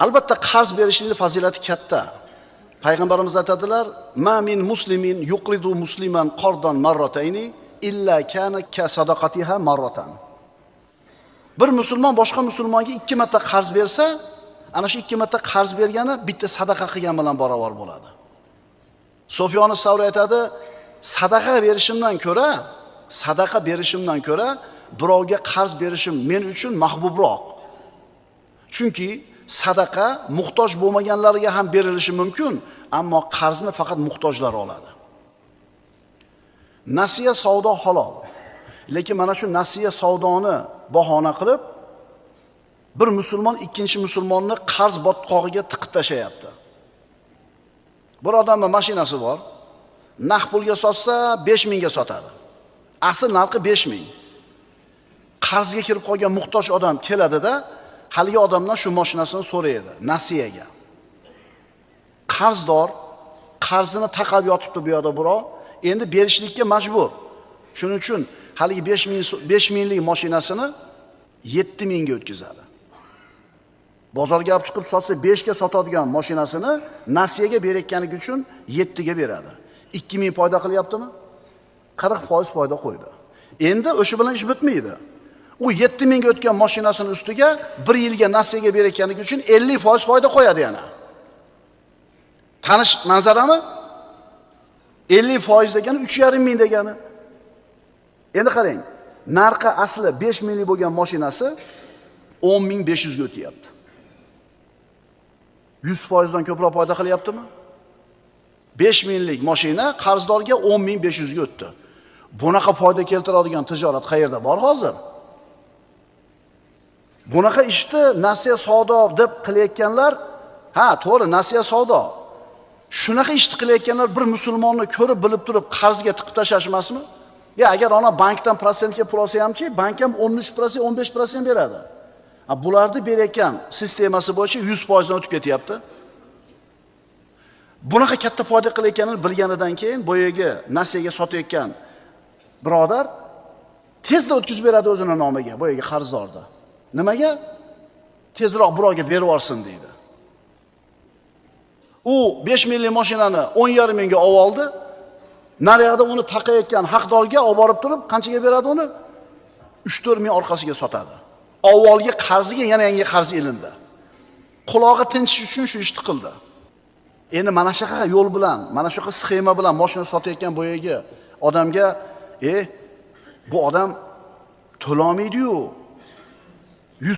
Albatta qarz berishning fazilati katta. Payg'ambarimiz aytadilar: "Ma min muslimin yuqridu musliman qardan marratayni illa kana ka sadaqatiha marratan." Bir musulmon boshqa musulmonga 2 marta qarz bersa, ana shu 2 marta qarz bergani bitta sadaqa qilgan bilan barobar bo'ladi. Sufyon Savri aytadi: "Sadaqa berishimdan ko'ra birovga qarz berishim men uchun mahbubroq. Chunki sadaqa muhtoj bo'lmaganlarga ham berilishi mumkin, ammo qarzni faqat muhtojlar oladi." Nasiya savdo halol. Lekin mana shu nasiya savdoni bahona qilib bir musulmon ikkinchi musulmonni qarz botqog'iga tiqib tashlayapti. Bir odamning mashinasi bor, naqd pulga sotsa 5000 ga sotadi. Asl narxi 5000. Qarzga kirib qolgan muhtoj odam keladida, haligi odamdan shu mashinasini so'raydi nasiyaga. Qarzdor qarzini taqab yotibdi bu yoqda birov, endi berishlikka majbur. Shuning uchun haligi 5000 lik mashinasini 7000 ga o'tkazadi. Bozorga olib chiqib sotsa 5 ga sotadigan mashinasini nasiyaga berayotganligi uchun 7 ga beradi. 2000 foyda qilyaptimi? 40% foyda qo'ydi. Endi o'sha bilan ish bitmaydi. U 7000 ga o'tgan mashinasini ustiga 1 yilga nasiyaga berayotganligi uchun 50% foyda qo'yadi yana. Tanish manzarami? 50% degani 3,5 ming degani. Endi qarang, narxi asli 5000 lik bo'lgan mashinasi 10500 ga o'tyapti. 100% dan ko'proq foyda qilyaptimi? 5000 lik mashina qarzdorga 10500 ga o'tdi. Bunaqa foyda keltiradigan tijorat qayerda bor hozir? Bunaqa ishni nasiya savdo deb qilayotganlar, ha, to'g'ri, nasiya savdo. Shunaqa ishni qilayotganlar bir musulmonni ko'rib bilib turib qarzga tiqib tashlash emasmi? Ya agar ona bankdan prosentga pul olsa hamchi, bank ham 13%, 15% beradi. Ha, bularni berayotgan sistemasi bo'yicha 100% dan o'tib ketyapti. Bunaqa katta foyda qilayotganini bilganidan keyin boyagi nasiyaga sotayotgan birodar tezda o'tkazib beradi o'zini nomiga, boyagi qarzdorni. Nimaga? Tezroq birovga berib yuborsin deydi. U 5 minglik mashinani 10,5 mingga olib oldi. Naryoqda uni taqayotgan haqdorga olib borib turib qanchaga beradi uni? 3-4 ming orqasiga sotadi. Avvalgi qarziga yana yangi qarz ilindi. Qulog'i tinchish uchun shu ishni qildi. Endi mana shunaqa yo'l bilan, mana shunaqa sxema bilan mashina sotayotgan boyagi odamga, bu odam to'lolmaydi-yu,